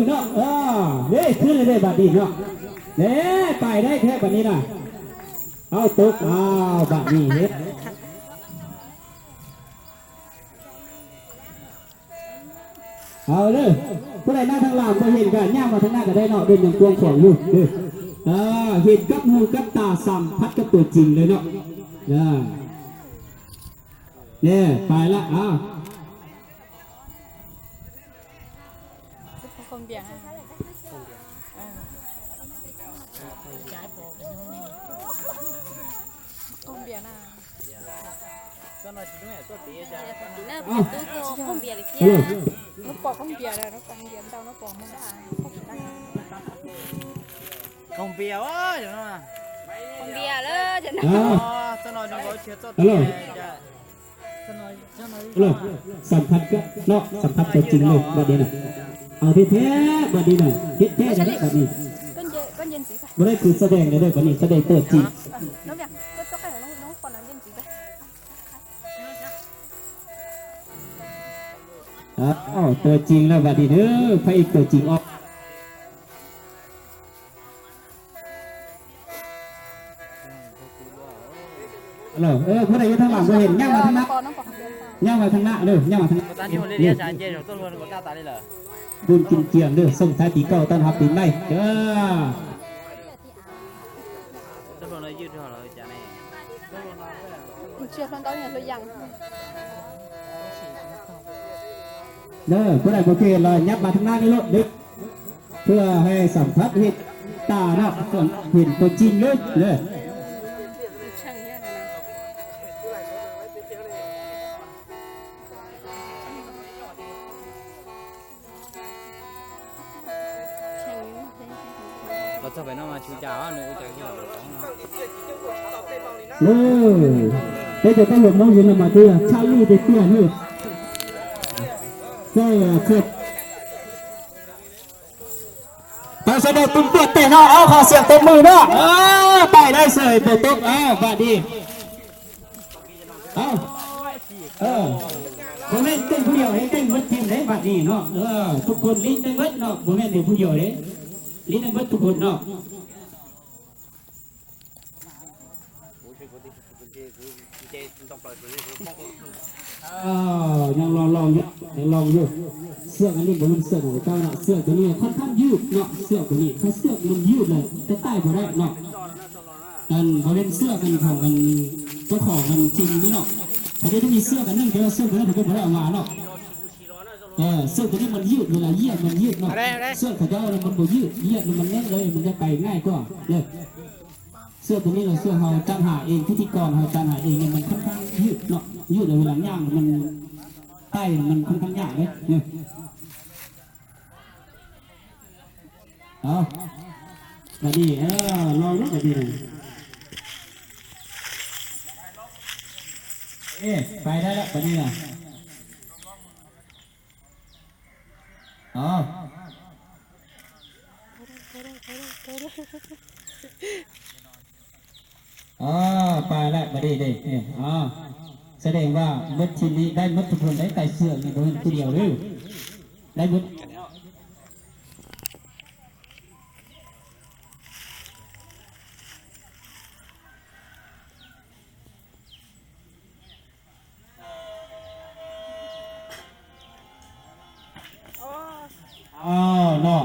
ເນາະ ເອີ ເດ້ ຄືເດ້ບາດນີ້ເນາະ ເດ້ ໄປໄດ້ແທ້ບາດນີ້ນະ ເອົາຕົກ ອ້າວ ບາດນີ້ເຮັດ ເອົາເດີ ຜູ້ໃດມາທາງຫຼັງບໍ່ເຫັນກໍຍ່າງມາທາງໜ້າກໍໄດ້ເນາະ ເດີນຢ່າງກວ້າງຂວາງຢູ່ເດີ ເອີ ເຫັນກັບຫູກັບຕາ ສຳຜັດກັບຕົວຈິງເລີຍເນາະ ເອີ ເດ້ ໄປລະ ອ້າວ. ຄົມເບຍນະ ເອີ ຄົມເບຍນະ ເອີ ເອີ ນ້ຳປອກຄົມເບຍເດີ ນ້ຳປອກຄົມເບຍເຈົ້າ ນ້ຳປອກມັນ ຄົມເບຍ ໂອ້ຍ ເນາະ ຄົມເບຍເດີ ເຈົ້າ ເອີ ອໍ ເຈົ້ານ້ອຍ ນ້ອງບໍ່ເຊື່ອ ເຈົ້າ ເອີ ເອີ ສຳຜັດກັບເນາະ ສຳຜັດຕົວຈິງເລີຍບາດນີ້ນະ ເອົາແທ້ໆບາດນີ້ນະ ເຮັດແທ້ແລ້ວບາດນີ້ ບໍ່ໄດ້ຄືສະແດງເດີບາດນີ້ ສະແດງຕົວຈິງ ອ້າວ ຕົວຈິງແລ້ວບາດນີ້ເດີ ພະເອກຕົວຈິງອອກ. ເອີ ຜູ້ໃດຢູ່ທາງຫຼັງບໍ່ເຫັນ ຍ່າງມາທາງໜ້າ ຍ່າງມາທາງໜ້າເດີ ຍ່າງມາທາງໜ້າ ເອີ ບຸນກິນຈຽງເດີ ສົ່ງທ້າຍປີເກົ່າ ຕ້ອນຮັບປີໃໝ່ເດີ ເດີ ຜູ້ໃດບໍ່ເຄີຍລະ ຫຍັບມາທາງໜ້ານີ້ໂລດເດີ. ເພື່ອໃຫ້ສຳຜັດເຫັນຕາເນາະ ເຫັນຕົວຈິງເລີຍເດີ. ເອີ ເປັນຈະໄດ້ຫົວໂມງຢູ່ນຳມາເທື່ອ ຊາລີໄປເທື່ອເດີ ເຊີ ເຊີ. ໄປສະເດັດ ຕຸ້ມປວດເຕະເນາະ ເອົາ ຂໍສຽງຕົບມືເນາະ ເອີ ໄປໄດ້ເສີຍ ບໍ່ຕົກ ເອົາ ບາດນີ້ ເອົາ ເອີ ບໍ່ແມ່ນເຕັ້ນຜູ້ດຽວເດ້ ເຕັ້ນໝົດທີມເດ້ ບາດນີ້ເນາະ ເອີ ທຸກຄົນຫຼິ້ນໄດ້ໝົດເນາະ ບໍ່ແມ່ນແຕ່ຜູ້ດຽວເດ້ ຫຼິ້ນໄດ້ໝົດທຸກຄົນເນາະ. ເອີ ຍັງລອງໆຢູ່ ຍັງລອງຢູ່ ເຊືອກອັນນີ້ບໍ່ແມ່ນເຊືອກຂອງເຈົ້າເນາະ ເຊືອກຕົວນີ້ຄ່ອນຂ້າງຍືດເນາະ ເຊືອກຕົວນີ້ ຖ້າເຊືອກມັນຍືດແລ້ວຈະໄຕ່ບໍ່ໄດ້ເນາະ ອັນບໍ່ແມ່ນເຊືອກອັນຂອງອັນເຈົ້າຂອງອັນຈິງນີ້ເນາະ ເຂົາຈະມີເຊືອກອັນໜຶ່ງ ແຕ່ວ່າເຊືອກຕົວນັ້ນເຂົາຈະບໍ່ໄດ້ເອົາມາເນາະ. ເອີ ເຊືອກຕົວນີ້ມັນຍືດ ເວລາຢຽບມັນຍືດເນາະ ເຊືອກເຂົາເຈົ້າມັນບໍ່ຍືດ ຢຽບແລ້ວມັນແໜ້ນເລີຍ ມັນຈະໄປງ່າຍກວ່າເດີ. ເຊືອກຕົວນີ້ລະ ເຊືອກເຮົາຈັດຫາເອງ ພິທີກອນເຮົາຈັດຫາເອງ ມັນຄ່ອນຂ້າງຍືດເນາະ ຍືດແລ້ວເວລາຍ່າງມັນໄຕ່ ມັນຄ່ອນຂ້າງຍາກເດ້. ເອົາ ບາດນີ້ ເອີ ລອງເບິ່ງບາດນີ້ ເອີ ໄປໄດ້ແລ້ວບາດນີ້ນະ. ອໍ ອໍ ໄປແລ້ວບາດນີ້ເດ້ ອໍ ສະແດງວ່າໝົດທີມນີ້ໄດ້ໝົດທຸກຄົນ ໄດ້ໄຕ່ເຊືອກນີ້ບໍ່ແມ່ນຜູ້ດຽວເດີ ໄດ້ໝົດ. ອ້າວ ເນາະ.